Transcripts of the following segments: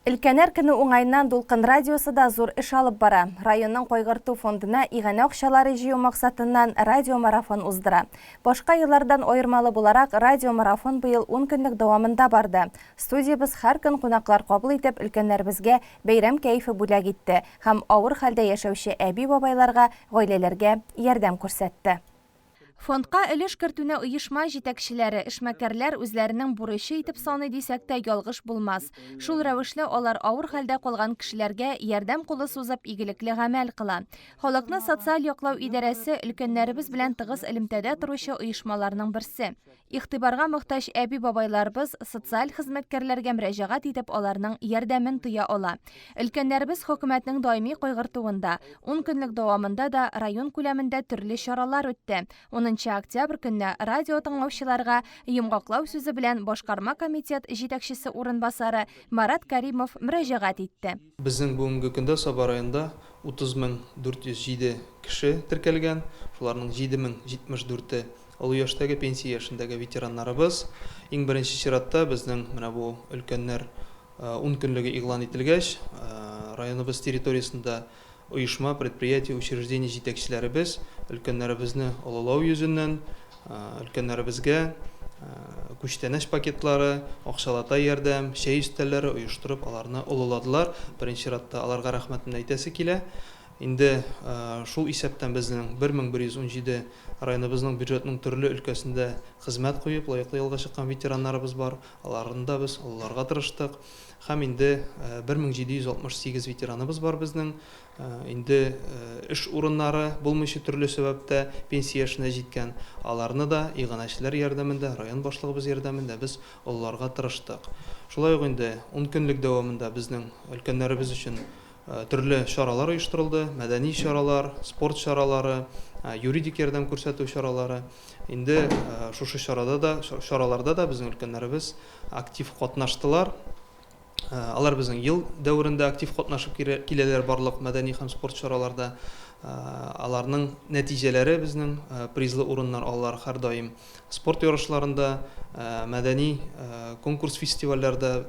Өлкәннәр көне уңаеннан Дулкын радиосы да зур эш алып бара. Районның кайгырту фондына иганә акчалары җыю максатыннан радиомарафон уздыра. Башка еллардан аермалы буларак, радиомарафон быел ун көнлек дәвамында барды. Студиябез һәр көн кунаклар кабул итеп, өлкәннәребезгә бәйрәм кәефе бүләк итте һәм авыр хәлдә яшәүче әби-бабайларга, гаиләләргә ярдәм күрсәтте. Фондка өлеш кертүне оешма җитәкчеләре, эшмәкәрләр үзләренең бурычы итеп саный дисәк тә ялгыш булмас. Шул рәвешле алар авыр хәлдә калган кешеләргә ярдәм кулы сузып игелекле гамәл кыла. Халыкны социаль яклау идарәсе өлкәннәребез белән тыгыз элемтәдә торучы оешмаларның берсе. Игътибарга мохтаҗ әби-бабайларыбыз социаль хезмәткәрләргә мөрәҗәгать итеп аларның ярдәмен тоя ала. Өлкәннәребез хөкүмәтнең даими кайгыртуында. Ун көнлек дәвамында да район күләмендә төрле чаралар үтте. Унынчы октябрь көнне радио тыңлаучыларга йомгаклау сүзе белән башкарма комитет җитәкчесе урынбасары Марат Кәримов мөрәҗәгать итте. Безнең бүгенге көндә Саба районында 30 407 кеше теркәлгән, шуларның 7074-е олы яшьтәге, пенсия яшендәге ветераннарыбыз. Иң беренче чиратта безнең менә бу өлкәннәр ун көнлеге игълан ителгәч, районыбыз территориясендә оешма, предприятие, учреждение җитәкчеләребез өлкәннәребезне олылау йөзеннән, өлкәннәребезгә күчтәнәч пакетлары, акчалата ярдәм, чәй өстәлләре оештырып, аларны олыладылар. Беренче чиратта аларга рәхмәтемне әйтәсе килә. Инде шул исәптән безнең 1117 районыбызның бюджетның төрле өлкәсендә хезмәт куеп, лаеклы ялга чыккан ветераннарыбыз бар. Аларны да без олыларга тырыштык. Һәм инде 1768 ветераныбыз бар безнең. Инде эш урыннары булмыйча төрле сәбәптә пенсия яшенә җиткән. Аларны да иганәчеләр ярдәмендә, район башлыгыбыз ярдәмендә без олыларга тырыштык. Шулай ук инде ун көнлек дәвамында безнең өлкәннәребез өчен төрле чаралар оештырылды, мәдәни чаралар, спорт чаралары, юридик ярдәм күрсәтү чаралары. Инде шушы чарада да, чараларда да безнең өлкәннәребез актив катнаштылар. Алар безнең ел дәверендә актив катнашып киләләр барлык мәдәни һәм спорт чараларда. Аларның нәтиҗәләре безнең призлы урыннар алалар һәрдаим. Спорт ярышларында, мәдәни конкурс-фестивальләрдә,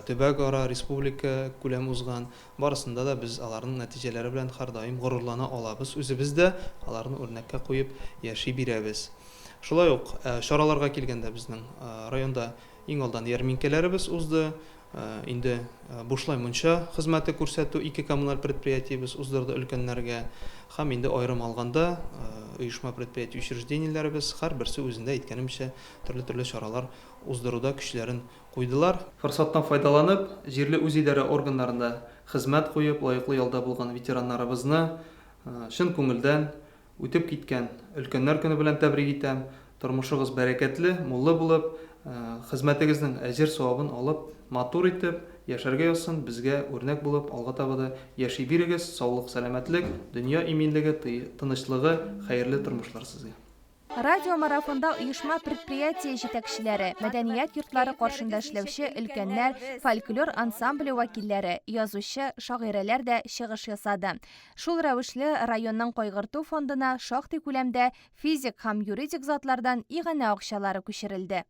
төбәк-ара, республика күләм узган, барысында да без аларның нәтиҗәләре белән һәрдаим горурлана алабыз, үзебез дә аларны үрнәккә куеп яши бирәбез. Шулай ук чараларга килгәндә, безнең районда иң алдан ярминкәләребез узды. Инде бушлай мунча хезмәте күрсәтү ике коммуналь предприятиебез уздырды өлкәннәргә. Һәм инде аерым алганда оешма предприятие учреждениеләребез һәрберсе үзендә әйткәнемчә төрле-төрле чаралар уздыруда көчләрен куйдылар. Форсаттан файдаланып, җирле үзидарә органнарында хезмәт куеп, лаеклы ялда булган ветераннарыбызны чын күңелдән Үтеп киткән Өлкәннәр көне белән тәбрик итәм. Тормышыгыз бәрәкәтле, муллы булып, хезмәтегезнең әҗер-савабын алып, матур итеп яшәргә язсын, безгә үрнәк булып алга таба да яши бирегез, саулык-сәламәтлек, дөнья иминлеге, тынычлыгы, хәерле тормышлар сезгә. Радиомарафонда оешма-предприятие җитәкчеләре, мәдәният йортлары каршында эшләүче өлкәннәр, фольклор ансамбле вәкилләре, язучы, шагыйрәләр дә чыгыш ясады. Шул рәвешле, районның кайгырту фондына шактый күләмдә физик һәм юридик затлардан иганә акчалары күчерелде.